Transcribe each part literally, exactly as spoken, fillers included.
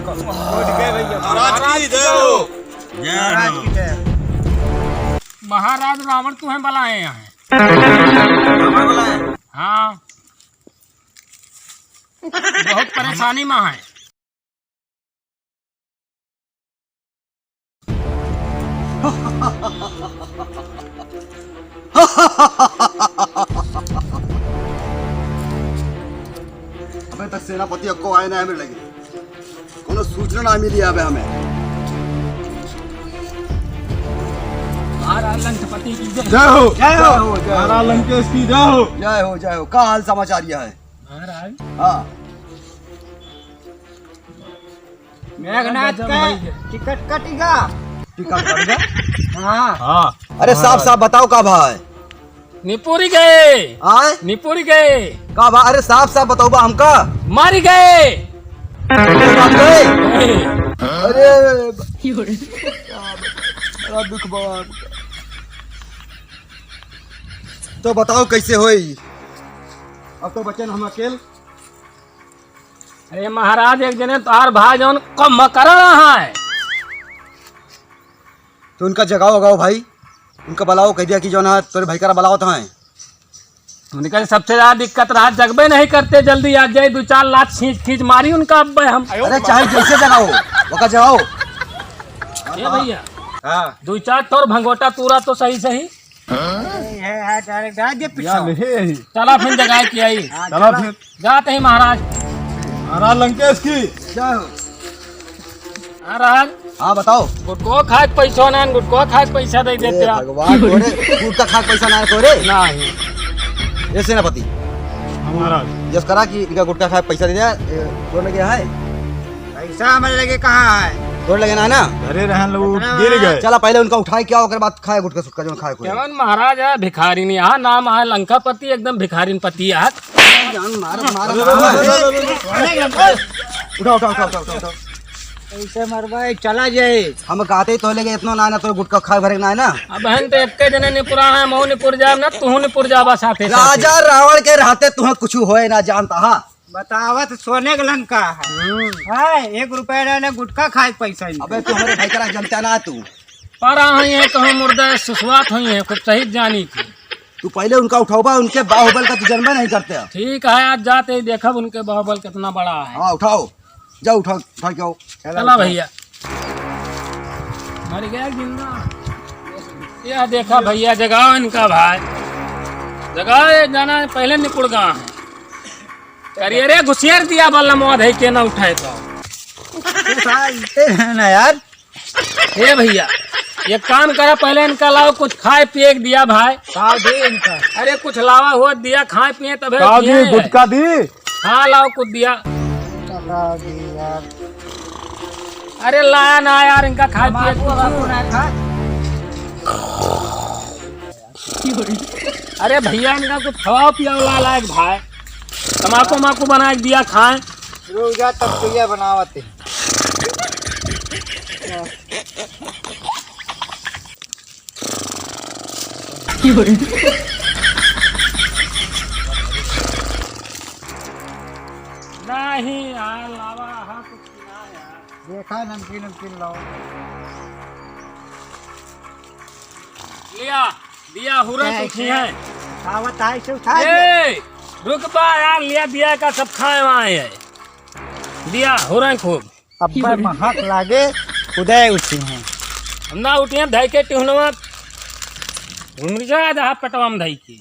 महाराज की जय हो। जय हो। महाराज रावण तुम्हें बुलाए हैं। रावण बुलाए? हाँ। बहुत परेशानी में है। अबे तक सेनापति अक्को आए ना हमें लगे, कोनो सूचना ना मिली अबे हमें। महाराज लंकापति की जय। जय हो। जय हो। जय हो, जय हो। महाराज लंकेश की जय हो। जय हो, जय हो। का हाल समाचार यह है? महाराज। हाँ। मेघनाथ का टिकट कटिगा। टिकट कटिगा? हाँ। हाँ। अरे साफ साफ बताओ का भाई? निपुरी गए। आए? निपुरी गए। का भाई? अरे साफ साफ बताओ बा हमका। मारी गए। मारी गए? अरे। बड़ा दुख बा। तो बताओ कैसे होई? अब तो बचन हम अकेल। अरे महाराज, एक जने तोहार भाई जौन कुंभकर्ण है। तो उनका जगाओ, जगाओ भाई, उनका बुलाओ, कह दिया कि जौन है तोरे भाई करा बुलाओ तो है। उनका सबसे ज्यादा दिक्कत रहा, जगबे नहीं करते, जल्दी आ जाए, दो चार लात खींच खींच मारी उनका अब हम। अरे चाहे जैसे जगाओ, ओका जगाओ। ए भैया, हाँ। दो चार ठोर भंगोटा तूरा तो सही सही। अरे, है, है, direct आ जे पीछे। चला फिर जगाए के आई। हाँ, चला चला। फिर। जात ही महाराज। महाराज लंकेश की। जय हो। महाराज। हाँ, बताओ। गुटखो खाए के पैसा ना, गुटखो खाए के पैसा दे ए देते आप। भगवान, तोरे गुटखा खाए के पैसा ना है तोरे? नहीं। ये सेनापति। हाँ, महाराज। यस करा कि इनका गुटखा खाए के पैसा दे दिया, ए, तोड़ लगे है? पैसा हमारे लगे कहाँ है? तोड़ लगे ना, ना? घरे रहन लोग, इतना गिर गए। चला पहले उनका उठाए क्या, ओकर बाद खाए गुटखा सुटका जो खाए कोई। केवन महाराज है, भिखारी नहीं, हाँ, नाम है लंकापति, एकदम भिखारिन पति है। जान मार, मार, अरे, मार। अरे, अरे, अरे, अरे, अरे। उठा, उठा, उठा, उठा, उठा, उठा। ऐसे मरबा, चला जाए। हम कहते ही तो लेके इतना ना, ना तो गुटखा खाए भरे ना है ना। अब हम तो एक जने निपुरा है, मऊ निपुर जाब ना, तू निपुर जाबा साथे साथे। राजा रावण के रहते तुहे कुछ होए ना जानता हा। बतावत सोने के लंका है। हम्म। है, एक रुपया ना, ना गुटखा खाए के पैसा नहीं। अबे तू हमारे भाई करा जनता ना तू। पर आ हुई है, कहाँ मुर्दा सुसवात हुई है, खूब सही जानी थी। तू पहले उनका उठाओबा, उनके बाहुबल का तू जन्म नहीं करते। ठीक है, आज जाते ही देखब उनके बाहुबल कितना बड़ा है। हाँ, उठाओ, जाओ उठाओ, उठा के आओ। चला भैया। मर गया जिंदा। यह देखा भैया, जगाओ इनका भाई, जगाओ, ये जाना है, पहले निपुड़ गया है। करिए रे, घुसियर दिया बल्ला मौत है के ना उठाए तो। उठाते हैं ना यार। ए भैया, एक काम करा, पहले इनका लाओ, कुछ खाए पिए के दिया भाई। का दे इनका? अरे कुछ लावा हो दिया, खाए पिए तबे का दी, पिए। गुटखा दी? हाँ, लाओ कुछ दिया। गुटखा दी यार। अरे लाया ना यार, इनका खाए पिए तमाकू कुछ। वमाकू ना खा। अरे भैया, इनका कुछ खवाओ पियाओ ला लायक भाई, तमाकू माकू बना के दिया खाए। रुक जा, तब तो ये बनावत है। नहीं यार, लावा हा कुछ ना यार। देखा, नमकीन नमकीन लाओ। लिया, दिया हुरन क्या कुछ है? है। खावत है, इसे उठा दे। ए, रुक बा यार, लिया दिया का सब खाए वाए है। दिया हुरन खूब। अब्बे महक लागे, उदय उठी हैं। हम ना उठी हैं, धई के टिहुनवा। घुमरी जा, जा, पेटवा में धई के।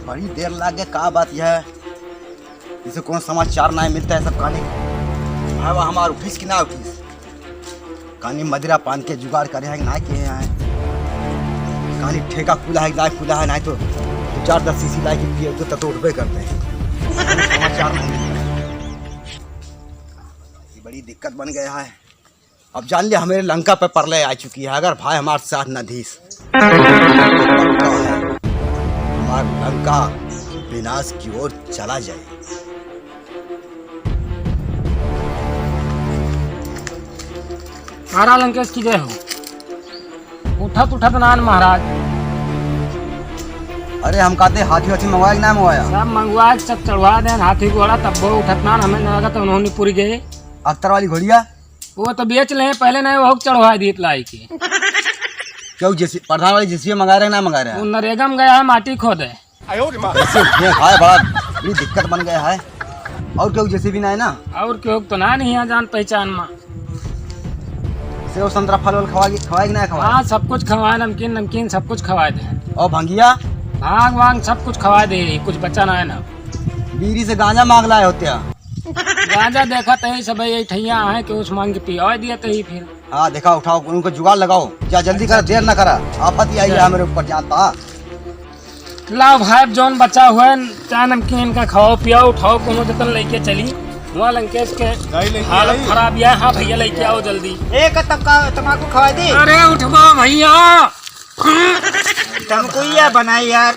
बड़ी देर लाग गए, का बात यह है? इसे कौन समाचार ना मिलता है, सब कहने की। भाई, वह हमार उठीस कि ना उठीस? कहानी मदिरा पान के जुगाड़ करे हैं कि ना किए हैं? कहानी ठेका खुला है कि ना खुला है? नहीं तो दो चार दस सीसी ला के पिए तो, तो उठबे करते हैं। कौन समाचार नहीं मिलता है। ये बड़ी दिक्कत बन गया है। अब जान ले, हमारे लंका पे परलय आ चुकी है, अगर भाई हमारे साथ न धीस। हमार लंका विनाश की ओर चला जाए। महाराज लंकेश की जय हो। उठत उठत नान महाराज। अरे हम कहते हाथी वाथी मंगवाया कि ना मंगवाया? सब मंगवा के सब चढ़वा देन, हाथी घोड़ा तब वो उठत ना, हमें ना लगा तो उन्होंने पूरी गए। अख्तर वाली घोड़िया? वो तो बेच ले, पहले नहीं वो चढ़वा दिए लाई के। क्यों जेसी-, प्रधान वाली जेसीबी मंगा रहे हैं ना मंगा रहे हैं? वो नरेगा में गया है, माटी खोदे। जेसीबी है बड़ा, बड़ी दिक्कत बन गया है। और क्यों जेसीबी ना है ना? और क्यों तो ना नहीं है जान पहचान में। सेव संतरा फल वल खवाए, खवाए कि ना खवाए? हाँ, सब कुछ खवाए, नमकीन, नमकीन सब कुछ खवाए दे। और भंगिया? भांग वांग सब कुछ खवाए दे, कुछ बचा ना है ना। बीड़ी से गांजा मांग लाए होते हैं। गांजा देखा तो ही सब यही ठैया है कि उस मांग के पिया दिया तो ही फिर। हाँ, देखा, उठाओ, उनको जुगाड़ लगाओ। जा, जल्दी करा, देर ना करा, आफत ही आई है हमरे ऊपर, जानता। लाओ भाई, जौन बचा हुआ है, चाय नमकीन इनका खवाओ, पियाओ, उठाओ, कोनो जतन लेके चली। वहाँ लंकेश के नहीं लेके हालत आई। खराब है। हाँ भैया, लेके आओ जल्दी। ए, का तब का तमाकू खवाए दे? अरे उठबो भैया। तमकुइया बनाई यार।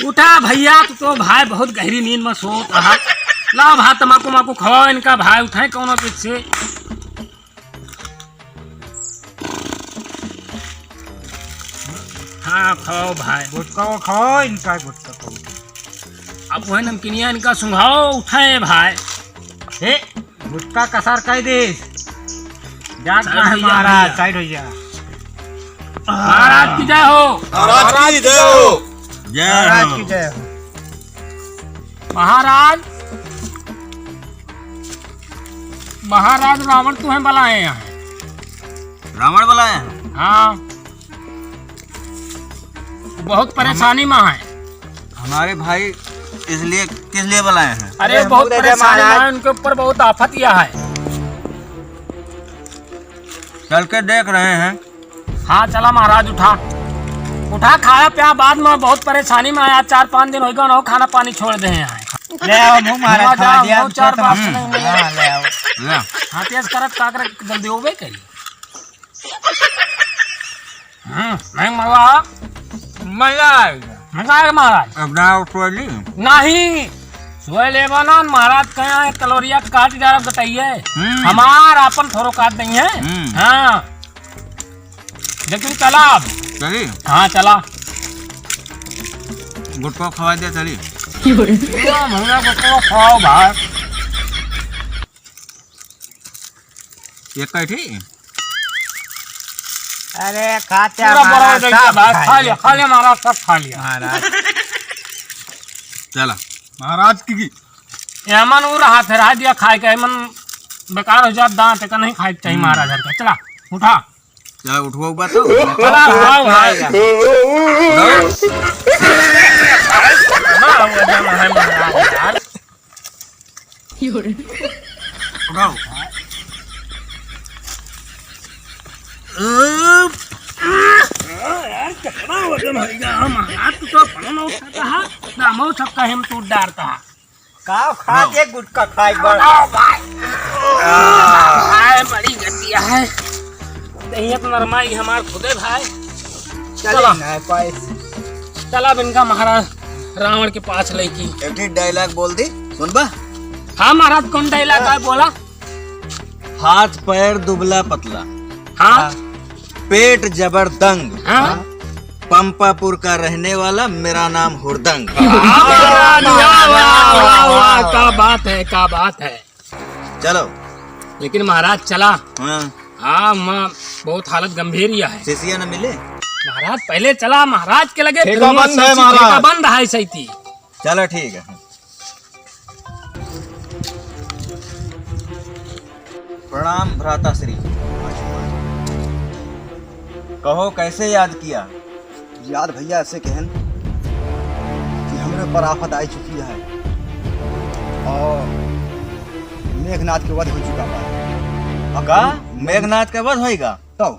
उठा भैया, तू तो भाई बहुत गहरी नींद में सोत रहा। लाओ भाई, तमाकू माकू खवाओ इनका भाई, उठाए कौनो पीछे। हाँ, खाओ भाई। गुटखा वो खाओ, इनका गुटखा खाओ। अब वह नमकीनिया इनका सुंघाओ, उठाए भाई। हे, गुटखा कसार कह दे। जात चल ना है भैया, महाराज, भैया। साइड हो जा। महाराज की जय हो। महाराज की जय हो। जय महाराज हो। की जय हो। महाराज, महाराज रावण तुम्हें बुलाए हैं। रावण बुलाए हैं? हाँ, बहुत परेशानी में है। हमारे भाई इसलिए, किस लिए बुलाए हैं? अरे, अरे, बहुत परेशानी में है, उनके ऊपर बहुत आफत यह है। चल के देख रहे हैं। हाँ, चला महाराज, उठा, उठा, खाया पिया, बाद में बहुत परेशानी में आया। चार पाँच दिन होइगा ना, खाना पानी छोड़ दे हैं। ले आओ, मुँह मारा, हुआ खा जा, दिया, हुआ चार खेत में। बाप से नहीं मिला। हाँ, ले आओ। ले। हाँ, तेज करत का करे, जल्दी होबे करी। हम्म, नहीं मजा। मजा आएगा। मजा आएगा महाराज। अब ना उठवा ली? नहीं, सोए लेबा ना, महाराज कहे हैं, कलोरिया काट जा रहा, बताइए। हम्म। हमार आपन थोड़ो काट देंगे। हम्म। हाँ। लेकिन चला अब। चली? हाँ, चला। गुटखा खवा दे, चली। क्यों रे? ये भैया गुटखा खाओ भाई। ये कैठी? अरे, खाते पूरा बड़ा हो गया भाई, खा लिया, खा लिया महाराज, सब खा लिया। महाराज। चला। महाराज की, की। एमन उ रहा थे, रह दिया खाए के, एमन बेकार हो जात दांत, एका नहीं खाए के चाहिए हम्म। महाराज हर का। चला, उठा। चला, उठवा बा तो। चला, उठाओ, उठाओ। उठाओ। उठाओ। यार, कितना वजन होइगा? हम हाथ तो पाँव ना उठाता है, ना हम सबका हम टूट डारता है। का खा के गुटखा खाए बड़? आओ भाई। आए, बड़ी गतिया है। दहिया तो नरमाई हमार खुदे भाई। चले चला। ना पाए। चला अब इनका महाराज रावण के पास लेके। एक ठे dialogue बोल दी, सुनबा? हाँ महाराज, कौन dialogue है, बोला? हाथ पैर दुबला पतला। हाँ। पेट जबर दंग। हाँ। पंपापुर का रहने वाला, मेरा नाम हुरदंग। वाह, वाह, वाह, वाह, वाह, क्या बात है, क्या बात है। चलो। लेकिन महाराज चला। हाँ। हाँ, माँ, बहुत हालत गंभीर ही है। शिशिया न मिले? महाराज पहले चला, महाराज के लगे, ठीक है, फिर बंद है सोची, महाराज। ठीक है, बंद है सही थी। चलो, ठीक है। प्रणाम भ्राताश्री। कहो, कैसे याद किया? याद भैया ऐसे कहन कि हमरे ऊपर आफत आ चुकी है और मेघनाथ के वध हो चुका बा। अब का? तू मेघनाथ का वध होइगा? तो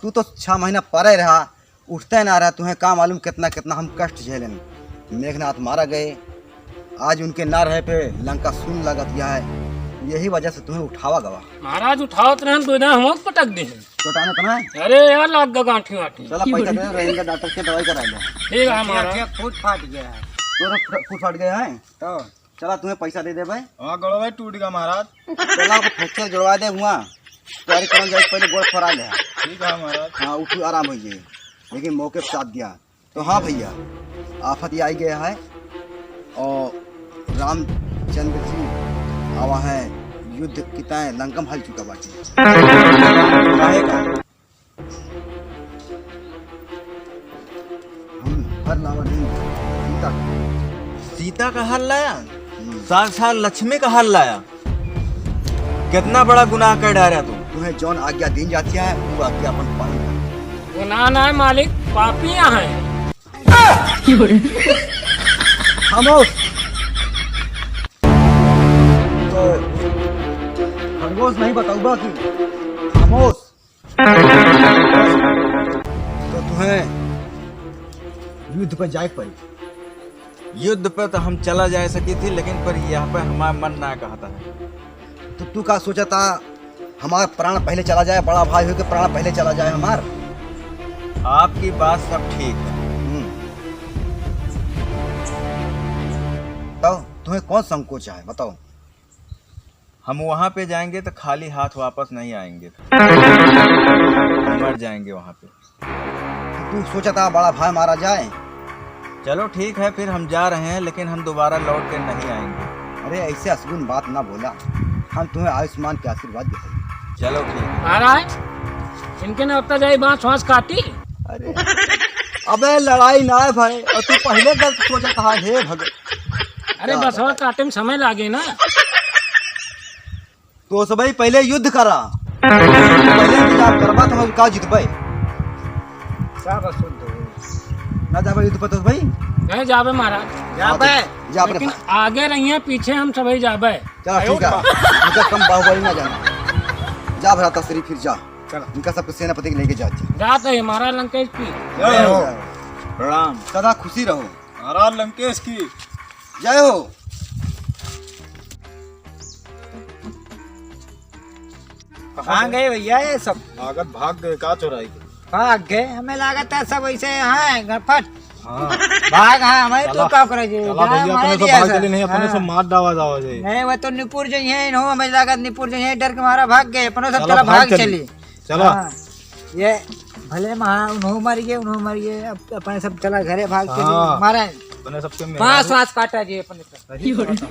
तू तो छह महीना परे रहा, उठते ना रहा, तुम्हें का मालूम कितना कितना हम कष्ट झेलेन। मेघनाथ मारा गए, आज उनके ना रहे पे लंका सुन लागत गया है, यही वजह से तुम्हें उठावा गवा। महाराज उठावत रहन तो इधर हम पटक दे हैं। चोटाने तो ना है? अरे यार, लाग गा गांठी वाठी। चला पैसा दे, रहेंगे डॉक्टर के दवाई करा लो। ठीक है महाराज। ठीक, फुट फाट गया है। तोरा फ-, फुट फाट गया है? तो चला तुम्हें पैसा दे दे भाई। हाँ, गोड़वा टूट गया महाराज। चला ओके फ्रैक्चर जोड़वा दे हुआ। तैयारी करन जाए पहले गोड़ फोड़ा ले। ठीक है महाराज। हाँ, उठ आराम हो जाए। लेकिन मौके पे साथ दिया। तो हाँ भइया, आफत ये आई गया है और रामचंद्र जी आवा है युद्ध किताए लंकम हल चुका बाटी। काहे का? हम हर लावा नहीं, सीता। सीता का हल लाया? हम्म। साक्षात लक्ष्मी का हल लाया। कितना बड़ा गुनाह कर डारा तू। तुम्हें जौन आज्ञा दीन जाती है, वो आज्ञा अपन पालन कर। गुनाह ना है मालिक, पापी यहाँ है। खामोश। तो खरगोश नहीं बताऊंगा कि खामोश। तो तुम्हें युद्ध पर जाए पड़ी। युद्ध पे तो हम चला जाए सकी थी, लेकिन पर यहाँ पे हमारा मन ना कहता है। तो तू का सोचा था, हमारा प्राण पहले चला जाए, बड़ा भाई होके प्राण पहले चला जाए हमार? आपकी बात सब ठीक है। हम्म। तो तुम्हें कौन संकोच है, बताओ? हम वहाँ पे जाएंगे तो खाली हाथ वापस नहीं आएंगे। हम मर जाएंगे वहाँ पे। तू सोचा था बड़ा भाई मारा जाए? चलो ठीक है, फिर हम जा रहे हैं, लेकिन हम दोबारा लौट के नहीं आएंगे। अरे ऐसे असगुन बात ना बोला, हम तुम्हें आयुष्मान के आशीर्वाद देते हैं। चलो ठीक है। महाराज, इनके ने उतना जाई बांस वांस काटी। अरे अबे लड़ाई ना है भाई, और तू पहले गलत सोचा था। हे भगवान। अरे क्या बसवा बताएं? काटे में समय लागे ना। तो सबही पहले युद्ध करा। पहले इंतजाम करबा तो हम का जितबे। सब शुद्ध हो। ना जाबे युद्ध पर तो भाई। नहीं जाबे महाराज। जाबे। हाँ, तो जा अपने लेकिन भाई। आगे रहिए, पीछे हम सबही जाबे। चलो ठीक है। इनका कम बाहुबली ना जाना। जा भ्राता श्री फिर जा। चलो। इनका सबके सेनापति के लेके जा, जा। जात है महाराज लंकेश की। जय हो। प्रणाम। सदा खुशी रहो। महाराज लंकेश की। जय हो। कहाँ गए भैया ये सब? लागत भाग गए का चोराई के? भाग गए, हमें लागत है सब ऐसे हैं गरफट। हाँ। भाग, हाँ, हमें चला, तू का करे जी? चला जा, भैया, मार अपने सब दिया भाग सब। चले नहीं, अपने हाँ। सब मार डावा जावा जाए। नहीं, वो तो निपुर जो है, इन्हों हमें लागत निपुर जो है, डर के मारा भाग गए, अपने सब चला, चला भाग भाग चली। चली। चला। हाँ। ये भले महा उन्हों मर गए, उन्हों मर गए, अब अपने सब चला घरे भाग चली, हाँ। मारे। अपने सबके मेहरारू। बांस वांस काटा जी अपने सब। सही बात है।